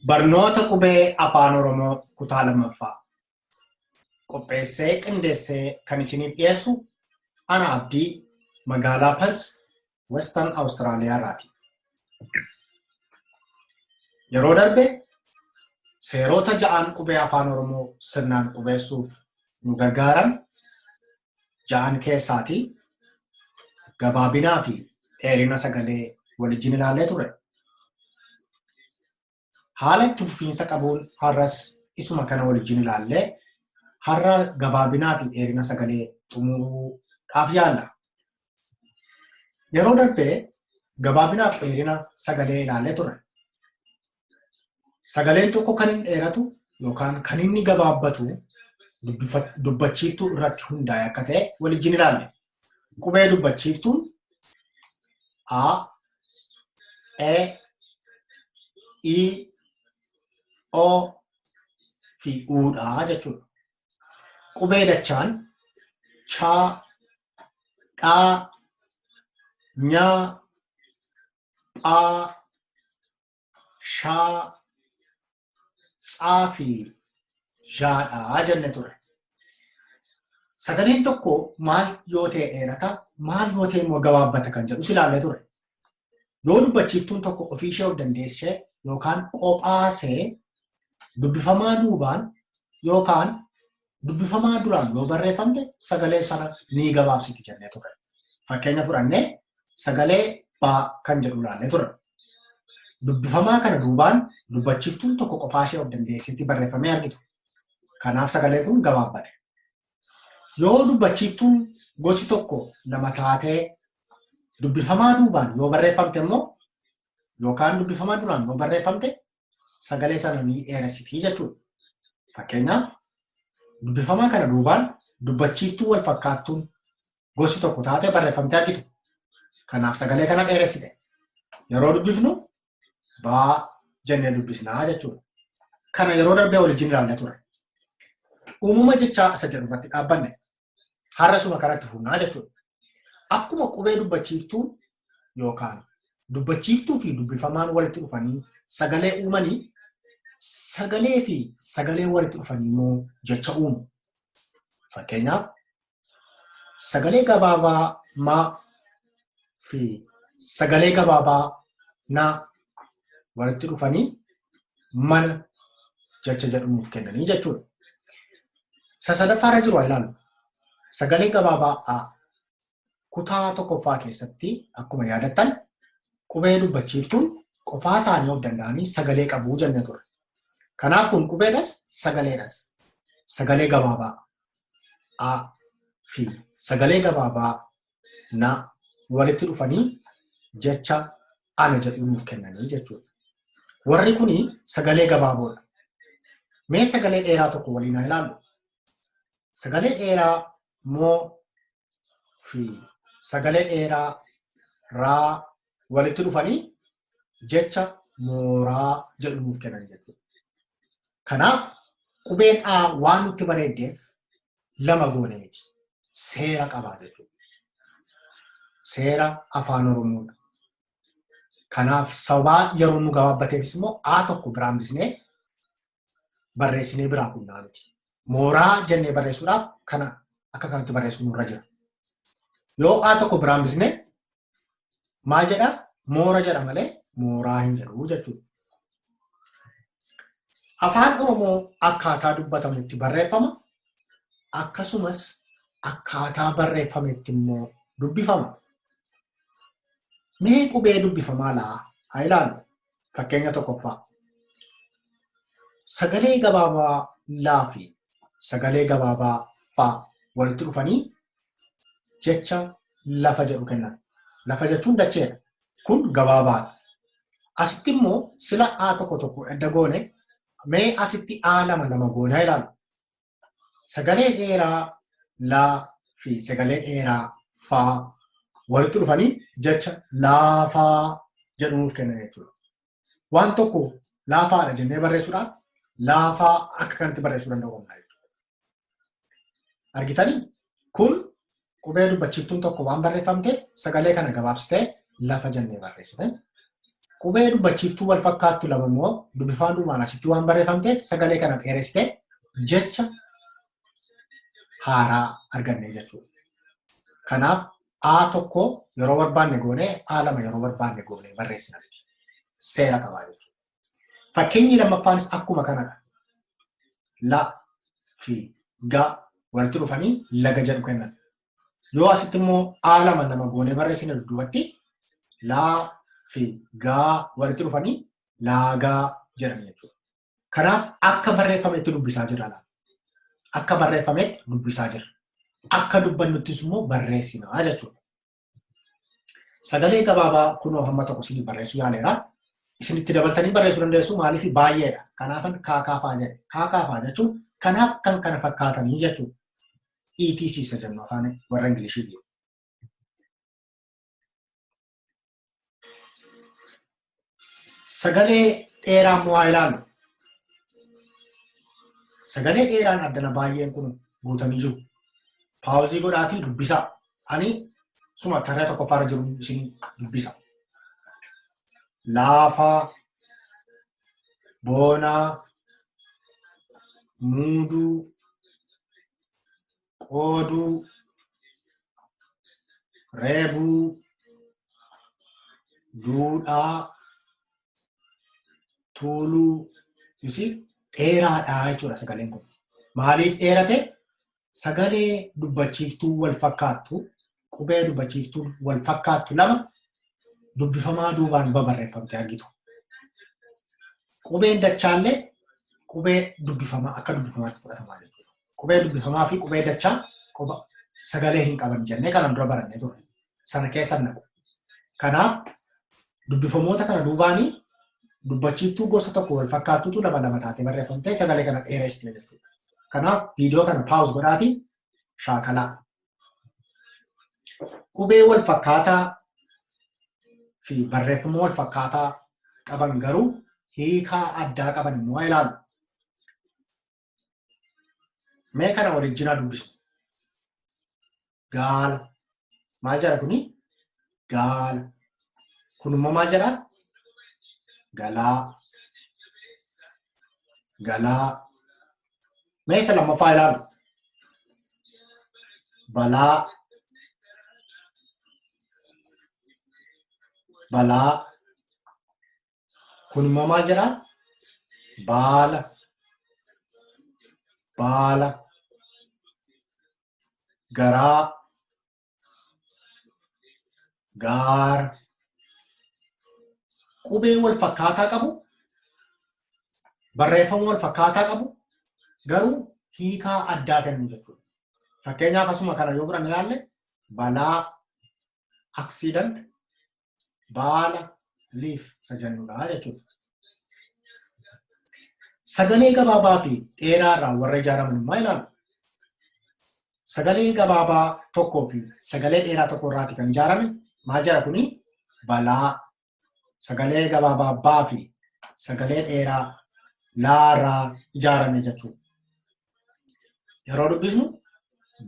Barnoota qubee Afaan Oromoo kutaa lammaffaa qopheessee qindeessee kan isiniif dhiyeessu ana Abdii magaalaa Perth, Western Australia irraati. Yeroo darbe seerota ja'aan qubee Afaan Oromoo sirnaan qubeessuuf nu gargaaran ja'an keessaatii gabaabinaa fi dheerina sagalee waliin ilaalee ture. Haala itti fufiinsa qabuun har'as isuma kana waliin ilaallee har'a gabaabinaa fi dheerina sagalee xumuruudhaaf yaalla. Yeroo darbee gabaabinaa fi dheerina sagalee ilaallee turre. Sagaleen tokko kan inni dheeratu yookaan kan inni gabaabbatu dubbachiiftuu irratti hundaa'e akka ta'e waliin ilaalle. Qubee dubbachiiftuun A, E, I, O fi U dha jechuudha. Qubee dachaan Ch, Dha, Nya, Pha, Sha, Tsa fi Zha dha jenne ture. Sagaleen tokko maal yoo ta'e dheerata, maal yoo ta'e immoo gabaabbata kan jedhus ilaallee ture. Yoo dubbachiiftuun tokko ofii ishee of dandeessee yookaan qophaasee dubbifamaa duubaan yookaan dubbifamaa duraan yoo barreeffamte sagalee sana ni gabaabsiti jennee ture. Fakkeenya fudhannee sagalee baa kan jedhu ilaallee ture. Dubbifamaa kana duubaan dubbachiiftuun tokko qofaa ishee of dandeesseetti barreeffamee argitu. Kanaaf sagalee kun gabaabbate. Yoo dubbachiiftuun gosi tokko lama taatee dubbifamaa duubaan yoo barreeffamte immoo yookaan dubbifamaa duraan yoo barreeffamte sagalee sana ni dheeressitii jechuudha. Fakkeenyaaf dubbifamaa kana duubaan dubbachiiftuu wal fakkaattuun gosi tokko taatee barreeffamte argitu. Kanaaf sagalee kana dheeressite. Yeroo dubbifnu baa jennee dubbisnaa jechuudha. Kana yeroo darbee waliin ilaallee ture. Uumama jechaa isa jedhu irratti dhaabbanne har'a suma kanatti fuunaa jechuudha. Akkuma qubee dubbachiiftuun yookaan dubbachiiftuu fi dubbifamaan walitti dhufanii sagalee uumanii sagalee fi sagalee walitti dhufanii immoo jecha uumu. Fakkeenyaaf sagalee gabaabaa ma fi sagalee gabaabaa na walitti dhufanii mana jecha jedhu nuuf kennanii jechuudha. Isa sadaffaarra jiru haa ilaallu. Sagalee gabaabaa A kutaa tokkoffaa keessatti akkuma yaadattan qubee dubbachiiftuun qofaa isaanii of danda'anii sagalee qabuu jenne ture. Kanaaf kun qubeedhas sagaleedhas. Sagalee gabaabaa A fi sagalee gabaabaa na walitti dhufanii jecha ana jedhu nuuf kennanii jechuudha. Warri kuni sagalee gabaaboodha. Mee sagalee dheeraa tokko waliin haa ilaallu. Sagalee dheeraa moo fi sagalee dheeraa raa walitti dhufanii jecha mooraa jedhu nuuf kennan jechuudha. Kanaaf qubeen A waan nutti bareeddeef lama goone miti. Seera qabaa jechuudha. Seera Afaan Oromoodha. Kanaaf sababaa yeroo nu gabaabbateefis immoo A tokko biraan bisnee barreessinee biraa kunnaa miti. Mooraa jennee barreessuudhaaf kana akka kanatti barreessuun nurra jira. Yoo A tokko biraan bisnee maal jedha? Moora jedha malee mooraa hin jedhu jechuudha. Afaan Oromoo akkaataa dubbatamutti barreeffama. Akkasumas akkaataa barreeffametti immoo dubbifama. Mee qubee dubbifamaa laa haa ilaallu. Fakkeenya tokkoffaa. Sagalee gabaabaa laa fi sagalee gabaabaa faa walitti dhufanii jecha lafa jedhu kennan. Lafa jechuun dacheedha. Kun gabaabaadha. Asitti immoo sila A tokko tokko edda goone mee asitti A lama lama goone haa ilaallu. Sagalee dheeraa laa fi sagalee dheeraa faa walitti dhufanii jecha laafaa jedhu nuuf kennan jechuudha. Waan tokko laafaadha jennee barreessuudhaaf laafaa akka kanatti barreessuu danda'u qabna jechuudha. Argitanii? Kun qubee dubbachiiftuun tokko waan barreeffamteef sagalee kana gabaabsitee lafa jennee barreessite. Qubee dubbachiiftuu wal fakkaattu lama immoo dubbifaan duubaan asitti waan barreeffamteef sagalee kana dheeressitee jecha haaraa arganne jechuudha. Kanaaf A tokko yeroo barbaanne goonee A lama yeroo barbaanne goonee barreessina. Seera qabaa jechuudha. Fakkeenyi lammaffaanis akkuma kanadha. La fi ga walitti dhufanii laga jedhu kennan. Yoo asitti immoo A lama lama goonee barreessine dudduubatti laa fi gaa walitti dhufanii laagaa jedhan jechuudha. Kanaaf akka barreeffametti dubbisaa jirra laata. Akka barreeffametti dubbisaa jirra. Akka dubbannuttis immoo barreessinaa jechuudha. Sagalee gabaabaa kunoo hamma tokko isinii barreessuu yaaleera. Isinitti dabaltanii barreessuu dandeessu maaliif baay'eedha. Kanaafan kaakaafaa jedhe. Kaakaafaa jechuun kanaaf kan kana fakkaatanii jechuudha. ETC isa jennu afaan warra Ingiliishiitiin. Sagalee dheeraa immoo haa ilaallu. Sagalee dheeraan addana baay'een kun guutanii jiru. Paawuzii godhaatii dubbisaa. Ani suma tarree tokkoffaarra jiru isin dubbisa. Laafaa, boonaa, muuduu, qooduu, reebuu, duudhaa, tuuluu, isi dheeraadhaa jechuudha sagaleen kun. Maaliif dheerate? Sagalee dubbachiiftuu wal fakkaattu, qubee dubbachiiftuu wal fakkaattu lama dubbifamaa duubaan babarreeffamte argitu. Qubeen dachaallee qubee dubbifamaa akka dubbifamaatti fudhatamaa jechuudha. Qubee dubbifamaa fi qubee dachaa quba sagalee hin qaban jennee kanan dura barannee turre. Sana keessa naqu. Kanaaf dubbifamoota kana duubaanii dubbachiiftuu gosa tokko wal fakkaattutu lama lama taatee barreeffamtee sagalee kana dheeressite jechuudha. Kanaaf viidiyoo kana paawuz godhaatii shaakalaa. Qubee wal fakkaataa fi barreeffama wal fakkaataa qaban garuu hiikaa addaa qaban immoo ilaalu. Mee kana waliin jinaa dubbisnu. Gaala. Maal jedha kuni? Gaala. Kun immoo maal jedha? Galaa. Galaa. Mee isa lammaffaa ilaalu. Balaa. Balaa. Kun immoo maal jedha? Baala. Baala. Garaa. Gaara. Qubee wal fakkaataa qabu. Barreeffama wal fakkaataa qabu. Garuu hiikaa addaa kennu jechuudha. Fakkeenyaaf asuma kana yoo fudhanne ilaalle balaa, accident, baala, leaf isa jennudha jechuudha. Sagalee gabaabaa fi dheeraa irraa warra ijaaraman immoo ilaalu. Sagalee gabaabaa tokkoo fi sagalee dheeraa tokko irraati kan ijaarame maal jedha kuni? Balaa. Sagalee gabaabaa baa fi sagalee dheeraa laa irraa ijaarame jechuudha. Yeroo dubbisnu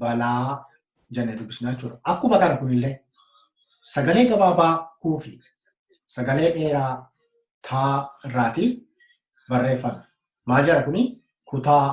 balaa jennee dubbisna jechuudha. Akkuma kana kunillee sagalee gabaabaa kuu fi sagalee dheeraa taa irraati barreeffame. Maal jedha kuni? Kutaa.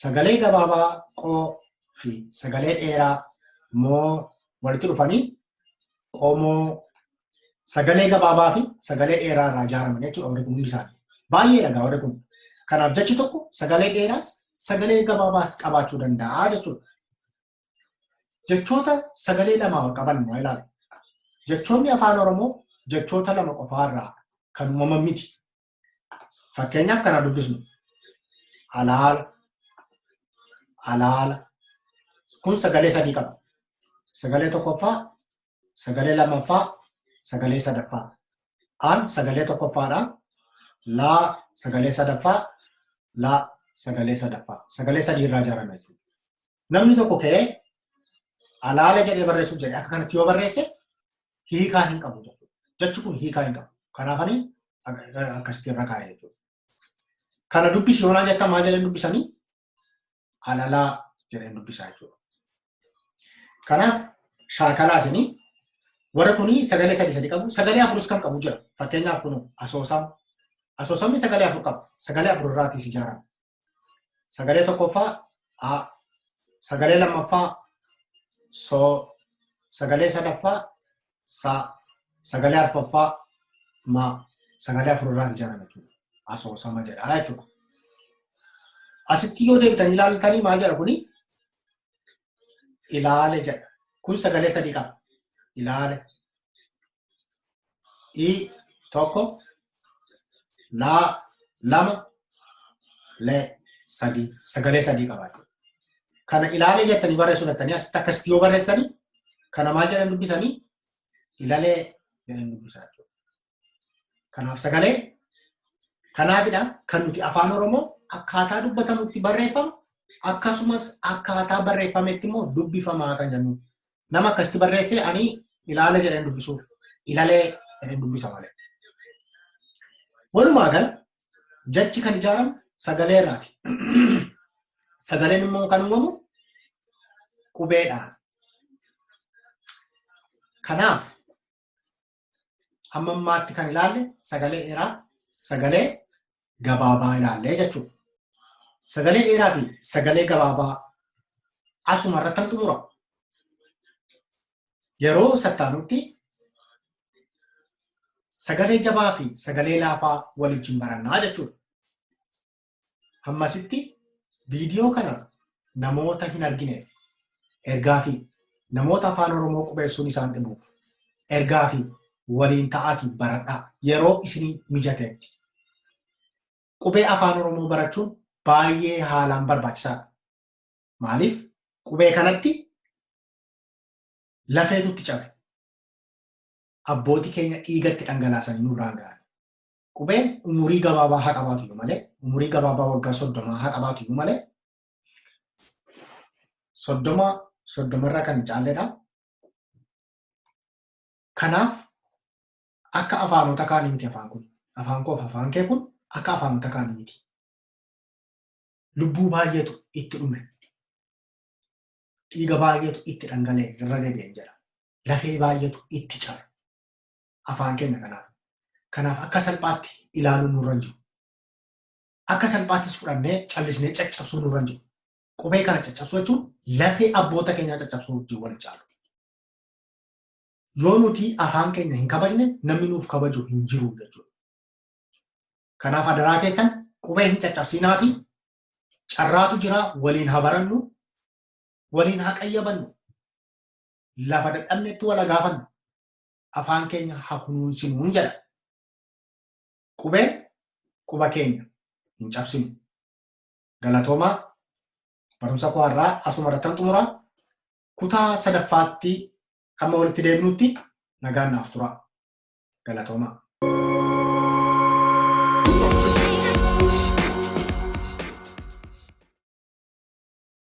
Sagalee gabaabaa qoo fi sagalee dheeraa moo walitti dhufanii qomoo. Sagalee gabaabaa fi sagalee dheeraa irraa ijaaraman jechuudha warri kun hundi isaanii. Baay'eedha gaa warri kun. Kanaaf jechi tokko sagalee dheeraas sagalee gabaabaas qabaachuu danda'a jechuudha. Jechoota sagalee lamaa ol qaban immoo ilaalu. Jechoonni afaan Oromoo jechoota lama qofaarraa kan uumaman miti. Fakkeenyaaf kana dubbisnu. Alaala. Alaala. Kun sagalee sadii qaba. Sagalee tokkoffaa, sagalee lammaffaa, sagalee sadaffaa. Aan sagalee tokkoffaadha. Laa sagalee sadaffaa, laa sagalee sadaffaa. Sagalee sadii irraa ijaarame jechuudha. Namni tokko ka'ee alaala jedhee barreessuuf jedhee akka kanatti yoo barreesse hiikaa hin qabu jechuudha. Jechi kun hiikaa hin qabu. Kanaaf ani akkasitti irra kaa'e jechuudha. Kana dubbisi yoonaa jettan maal jedheen dubbisanii? Alalaa jedheen dubbisaa jechuudha. Kanaaf shaakalaa isinii Warri kuni sagalee sadi sadi qabu. Sagalee afurus kan qabu jira. Fakkeenyaaf kun asoosama. Asoosamni sagalee afur qaba. Sagalee afur irraatiis ijaarama. Sagalee tokkoffaa A, sagalee lammaffaa soo, sagalee sadaffaa sa, sagalee arfaffaa ma, sagalee afur irraati ijaarama jechuudha. Asoosama jedha jechuudha. Asitti yoo deebitanii ilaaltanii maal jedha kuni? Ilaale jedha. Kun sagalee sadii qaba. Ilaale. I tokko, laa lama, le sadii. Sagalee sadii qaba jechuudha. Kana ilaale jettanii barreessuu jettanii asitti akkasitti yoo barreessitanii kana maal jedhan dubbisanii ilalee jedhan dubbisaa jechuudha. Kanaaf sagalee kanaafidha kan nuti afaan Oromoo akkaataa dubbatamutti barreeffamu akkasumas akkaataa barreeffametti immoo dubbifamaa kan jennu. Nama akkasitti barreessee ani ilaala jedheen dubbisuuf ilalee jedheen dubbisa malee. Walumaa gala jechi kan ijaaramu sagalee irraati. Sagaleen immoo kan uumamu qubeedhaan. Kanaaf hamma ammaatti kan ilaalle sagalee dheeraa, sagalee gabaabaa ilaallee jechuudha. Sagalee dheeraa fi sagalee gabaabaa asuma irratti kan xumura. Yeroo sattaanutti sagalee jabaa fi sagalee laafaa waliin barannaa jechuudha. Hammasitti viidiyoo kana namoota hin argineef ergaa fi namoota afaan Oromoo qubeessuun isaan dhibuuf ergaa fi waliin ta'aatii baradhaa yeroo isinii mijateetti. Qubee afaan Oromoo barachuun baay'ee haalaan barbaachisaadha. Maaliif? Qubee kanatti lafeetu itti cabe. Abbootii keenya dhiigatti dhangalaasanii nurraan ga'an. Qubeen umurii gabaabaa haa qabaatu iyyuu malee, umurii gabaabaa waggaa 30 haa qabaatu iyyuu malee, 30 30rra kan hin caalledha. Kanaaf akka afaanota kaanii miti afaan kun. Afaan koof afaan kee kun akka afaanota kaanii miti. Lubbuu baay'eetu itti dhume. Dhiiga baay'eetu itti dhangala'e irra deebi'een jedha. Lafee baay'eetu itti cabe. Afaan keenya kanaaf. Kanaaf akka salphaatti ilaaluun nurra hin jiru. Akka salphaattis fudhannee callisnee caccabsuu nurra hin jiru. Qubee kana caccabsuu jechuun lafee abboota keenyaa caccabsuu wajjin wal caalu. Yoo nuti afaan keenya hin kabajne namni nuuf kabaju hin jiru jechuudha. Kanaaf adaraa keessan qubee hin caccabsiinaati. Carraatu jira waliin haa barannu, waliin haa qayyabannu, lafa dadhabnetti wal haa gaafannu, afaan keenya haa kunuunsinuun jedha. Qubee quba keenya hin cabsinu. Galatoomaa barumsa koo har'aa asuma irrattan xumuraa. Kutaa sadaffaatti hamma walitti deebinutti nagaan naaf turaa. Galatoomaa.